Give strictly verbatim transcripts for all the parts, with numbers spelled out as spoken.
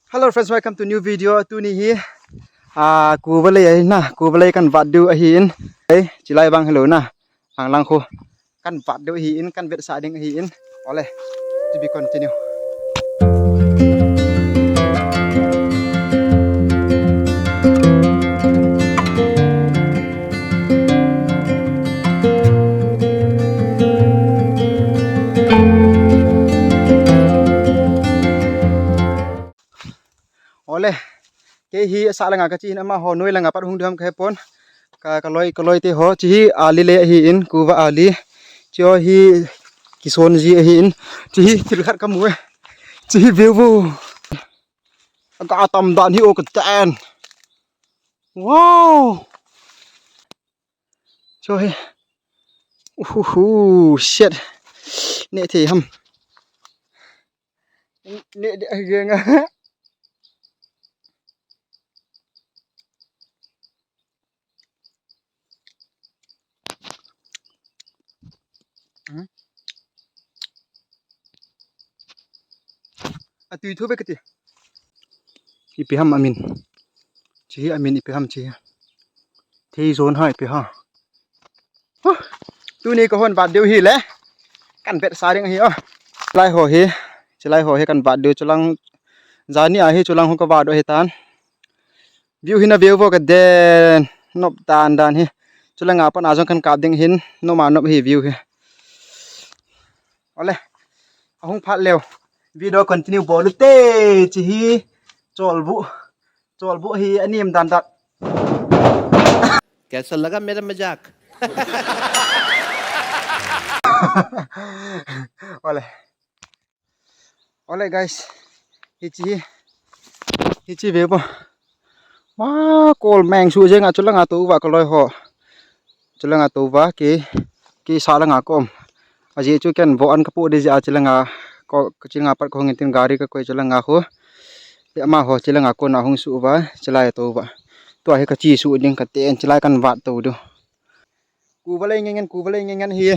Hello friends, welcome to new video. Tuni hi, ah, kuva lei ahi na, kuva lei kan vat diu ahi in. Ei, chilai bang hello na. Hang lang khu. Kan vat diu ahi in, kan vetsah ding ahi in. Ole, to be continue. Ole. Kei hi asah langa kache in, amaho noi langa pat hung diu ham kahepon. Ka, ka loi, ka loi te ho. Chehi ali le ahi in, kuva ali. Cheho hi kison ji ahi in. Chehi thil khat kamu e. Chehi view vo. Aga tam dan hi o katan. Wow. Cheho hi. Uhuhu, shit. Neh thei ham. Neh de ahi jeng a. Hmm. Atui thu be kati. Ipi ham amin. Chehi amin ipi ham chehi. Thei jon ha ipi ha. Huh. Tuni kahon vat diu hi le. Kan vetsah ding ahi o. Chilai ho hi. Chilai ho hi kan vat diu chulang. Jani ahi chulang ho ka vat diu ahi tan. View hi na view vo kaden. Nop dan dan hi. Chulanga pat a jong kan kap ding hin. Nop ma nop hi view hi. Ole. Ahung phat leu. Video continue bol ute. Chehi. Cholbu. Cholbu hi anem dan dan. कैसा लगा मेरा मजाक? Ole. Ole guys. Hiche. Hiche ve bo. Ma kol meng su jeng a chulanga tou va ka loi ho. Chulanga tou va ke, ke sa langa kom. Ajeh chu ken vo an kapu de jeh a chulanga ko, chulanga pat kahung in tin gari kakoi chulanga ho. Te amaho chulanga kona hung su va, chulai tou va. Tua hi kache su ding katen chulai kan vat tou diu. Kuva lei ngen ngen, kuva lei ngen ngen hi.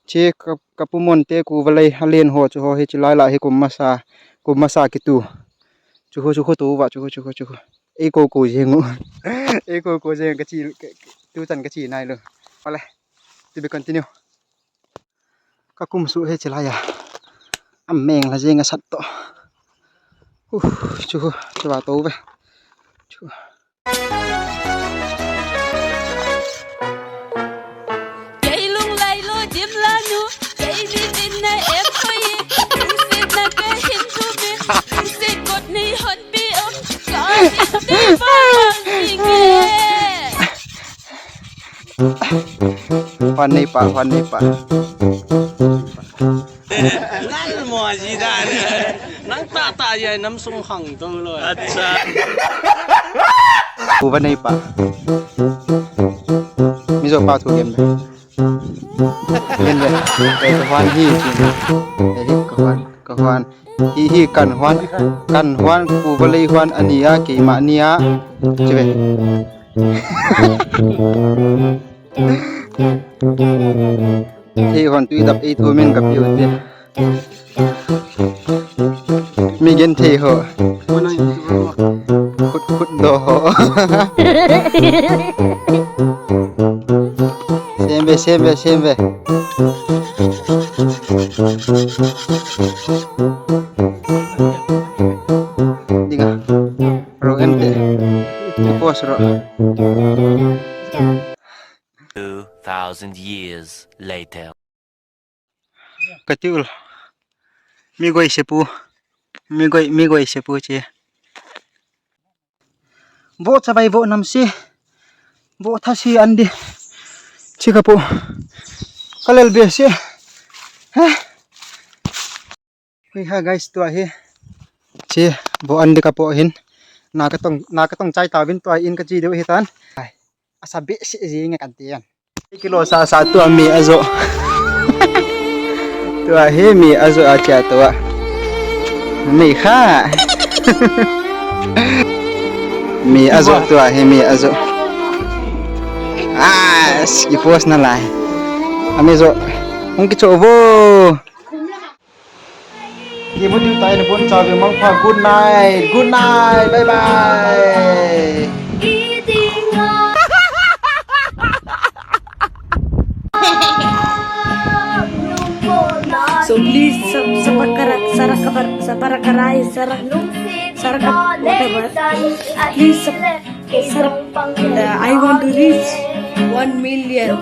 Che ka, kapu mon te kuva lei alen ho chu ho hi chulai la hi kum masa, kum masa kitu. Chu ho, chu ho tou va, chu ho, chu ho, chu ho. Ei ko ko jeng u. Ei ko ko jeng kache, ka, ka, tuchan kache nai lou. Ole. To be continue. Kakum su he chilai a. Ameng la jeng asat to. Uh, chu ho, chu va tou ve. Chu. Kei lunglai lou dim la nu, kei ni din na em koi, lungset na ka hin tu be, lungset kot nei hon be om, ka hin te pa pa ni ke. Huan nei pa, huan nei pa. Ngal mo ji dan. Nang ta ta ya nam sung hang to lo. Acha. Kuva nei pa. Mizo pa thu gen be. Gen be. Ka huan hi. Hi ka huan, ka huan. Hi hi kan huan. Kan huan kuva lei huan ania keima nia. Chi ve. Thei hon tui dap ei thu min ka piu te. Mi gen thei ho. Khut, khut do ho. Sem ve, sem ve, sem ve. Dinga. Ro em te. Ki pos ro. Two thousand years later. Kati ul. Mi goi sepu. Mi goi, mi goi sepu che. Vo chavai vo nam se. Vo tha se an di. Che kapu. Kalel be se. Ha. Hui ha guys, tua hi. Che, vo an di kapo hin. Na katong, na katong chai tauvin tua in kache diu hi tan. Ai, asa be se ji nge kan ti an. Kilo sa sa tua mi ajo. Tua hi mi ajo a chia tua. Mi kha. Mi ajo tua hi mi ajo. Ah, ki post na lai. Ami jo. Hung kicho vo. Imu tiu tai na pun chau mangpha. Good night. Good night. Bye bye. So please sub, subscribe, subscribe, subscribe, subscribe, whatever. Please sub, sub, uh, I want to reach one million.